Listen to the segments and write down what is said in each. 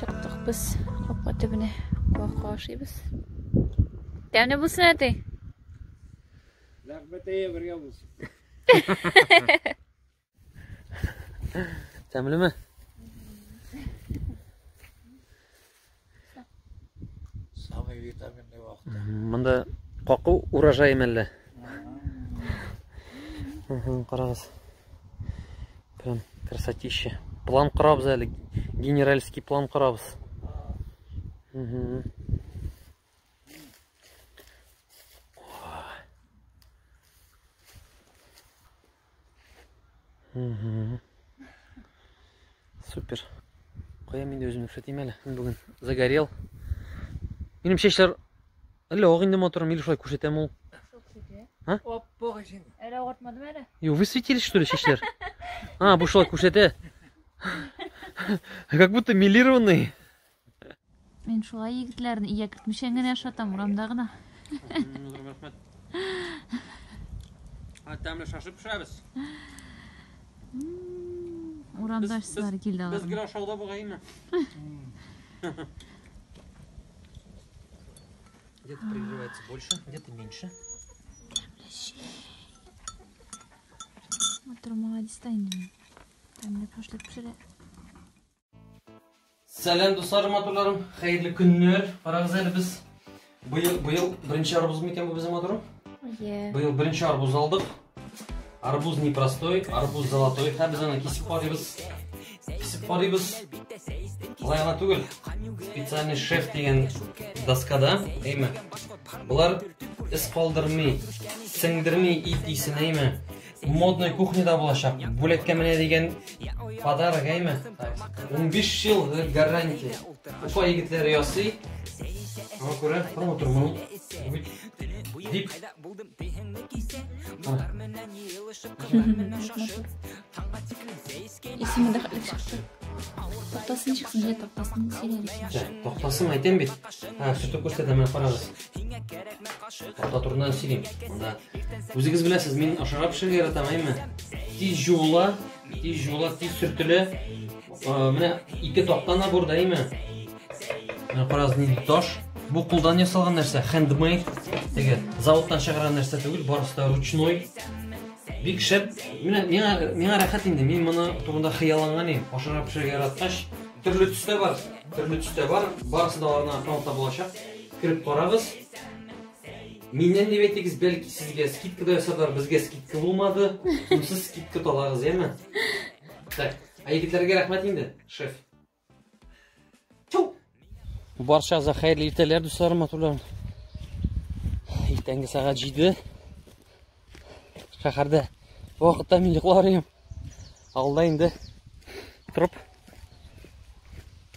Чыктык без капка төбенә, куакка ашыйбыз. Тәмле булсын, әти. Рәхмәт, әйе, бергә булсын. Тәмлеме? Самый витаминный вакыт. Монда каку урожай мәллә. Карагыз. Прям красотища. План корабыз әле. Генеральский план корабыз. Супер. Кая мин дә үземне күрсәтим әле. Мин бүген загорел. Минем чәчләр әллә ак инде матурым, или шулай күрсәтәм ул. А? Аппак исең. Әле агартмадым әле. Ю, высветились, что ли, чәчләр? А, бу шулай күрсәтә. Как будто милированный. Мин шулай егетләрне өйгә кертмичә генә ашатам, урамда гына. Рәхмәт. А, тәмле шашып пешерәбез. Урамда ашсылар килде Без аларның. гел ашауда бугаймы? Где-то пригревается больше, где-то меньше. Матур молодец та инде мин. Тәмле шашлык пешерә. Сәлам, дусларым, матурларым. Хәерле көннәр. Карагыз әле без быел беренче арбуз микән бу безнең матурым? Ие. Быел беренче арбуз алдык. Арбуз непростой, арбуз золотой. Һәм без аны кисеп карыйбыз. Кисеп карыйбыз. Болай гына түгел. Специальный шеф дигән доскада, әйме? Болар эз калдырмый, сеңдерми ит исен, әйме? Модный кухняда булачак. Бүләккә менә дигән подарок, әйме? 15 ел гарантия. Уфа егетләре ясый. Аңа күрә, карап утыр моны. Дип. Исеме дә хәтле чыкты. Тактасы ничек соң? Җә, тактасын сөйләр. Җә, тактасын әйтәм бит. Һә, сүтеп күрсәтәм, менә карагыз. Такта турында сөйлим. Монда үзегез беләсез, мин ашарга пешерергә яратам, әйме? Тиз жуыла, тиз жуыла, тиз сөртелә. Менә ике такта наборда, әйме? Менә карагыз, нинди таш. Бу кулдан ясалган нәрсә, handmade. Теге заводтан чыгарган нәрсә түгел, барысы да ручной. Бик шәп. Менә миңа рәхәт инде. Мин моны турында хыялланган идем. Ашарга пешерергә яраткач, төрле төстә бар. Төрле төстә бар. Барысы да аларның аккаунтта булачак. Кереп карагыз. Миннән дип әйтегез, бәлки сезгә скидка да ясарлар, безгә скидка булмады. Сез скидка талагыз, яме? Так, ә егетләргә рәхмәт инде, шеф. Чау! Барчагызга хәерле иртәләр, дусларым, матурларым. Иртәнге сәгать 7. Шәһәрдә бу вакытта мин йоклар идем. Авылда инде торып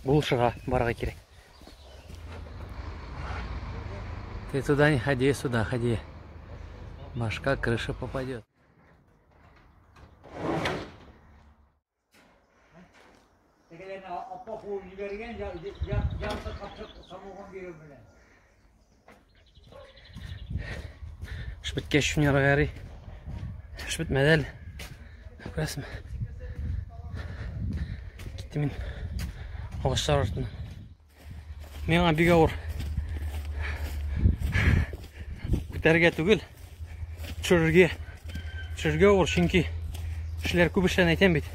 булышырга барырга кирәк. Ты туда не ходи, сюда ходи. Башка крыша попадет. Тегеләрне аппак куып җибәргән, ярты капчык самогон бирү белән. Эш беткәч шуны ярый. Эш бетмәде әле. Күрәсеңме? Киттем мин агачлар артыннан. Миңа бик авыр. Күтәрергә түгел, төшерергә. Төшерергә авыр, чөнки кешеләр күп эшлән әйтәм бит.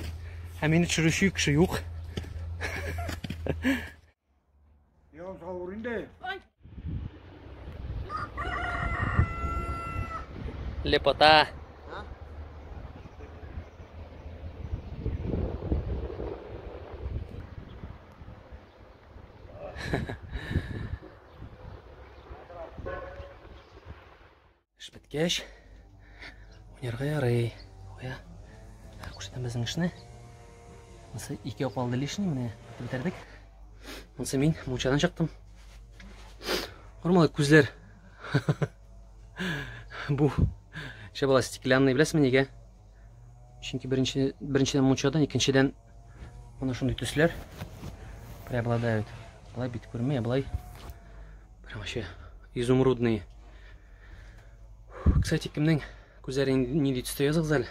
Ә мине төшерүче кеше юк. Яз авыр инде. Лепота. Эш беткәч, уйнарга ярый. Куя. Безнең эшне. Монысы икәү калды лишний, менә бетердек. Монысы мин мунчадан чыктым. Нормаль күзләр. Бу шәп була стеклянный, беләсезме нигә? Чөнки беренчедән мунчадан, икенчедән менә шундый төсләр преобладают. Болай бит күренми, ә болай прям вообще изумрудные. Кстати, кемнең күзләре нинди төстә языгыз әле?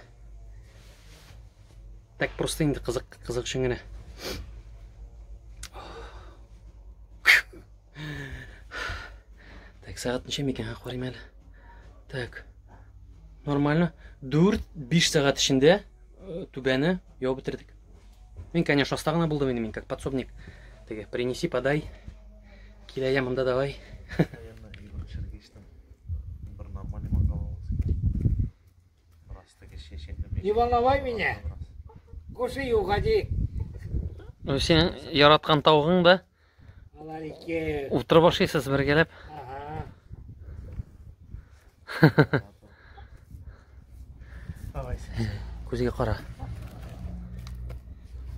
Так просто инде кызык, кызык өчен генә. Так, сәгать ничә микән? Карыйм әле. Так. Нормально. 4-5 сәгать эчендә түбәне ябып бетердек. Мин, конечно, оста гына булдым инде, мин как подсобник. Теге, принеси, подай. Килә я монда давай. Не волновай меня. Кушай и уходи. Синең яраткан тавыгың да. Алар ике. Утырып ашыйсыз бергәләп. Ага. Күзгә кара.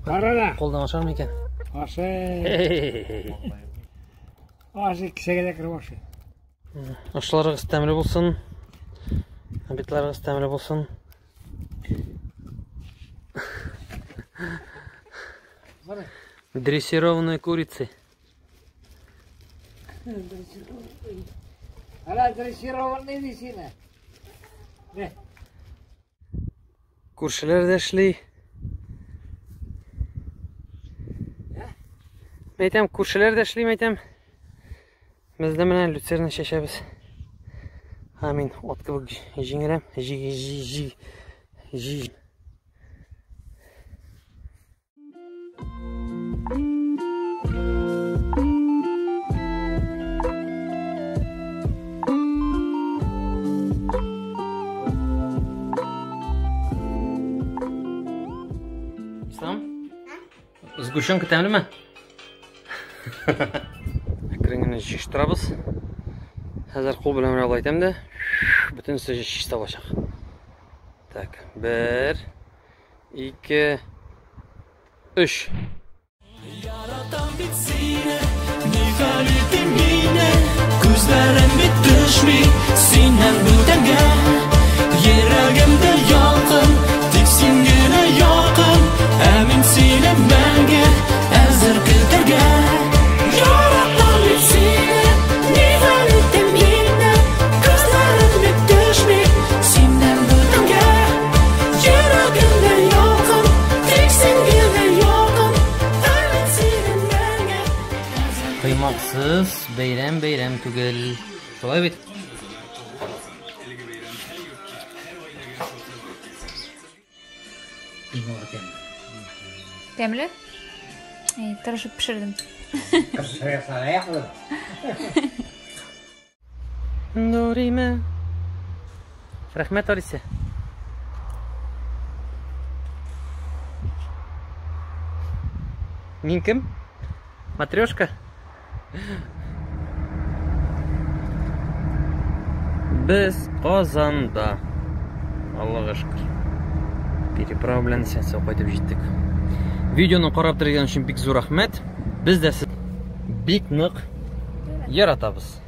Кара да. Кулдан ашармы икән? Ашый. Ашый, кесәгә дә кереп ашый. Ашларыгыз тәмле булсын. Обедларыгыз тәмле булсын. Дрессированные курицы. Ала дрессированные дисина. Күршеләр дә эшли. Мәйтәм, күршеләр дә эшли, мәйтәм. Без дә менә люцерна чәчәбез. Һа, мин ат кебек җиңеләм. Җи, җи, җи, җи. Ислам? Сгущенка тәмлеме? Әкрен генә җыештырабыз. Хәзер кул белән менә болай итәм дә, бөтенесе чиста булачак. Так, 1, 2, 3. Яратам бит сине, нихәл итим мине, күзләрем бит төшми синнән бүтәнгә. Йөрәгемдә ялкын, тик син генә якын, ә мин сине мәңге әзер көтәргә. Яратам бит сине, нихәл итим мине, күзләрем бит төшми синнән бүтәнгә. Йөрәгемдә ялкын, тик син генә якын, ә мин сине мәңге әзер Кыймаксыз бәйрәм бәйрәм түгел. Шулай бит? Тәмле? Әй, тырышып пешердем. Нуриме. Рәхмәт, Алиса. Мин кем? Матрешка? Без Казанда. Аллага шөкер. Переправа белән исән-сау кайтып җиттек. Видеоны карап торган өчен бик зур рәхмәт. Без дә сезне бик нык яратабыз.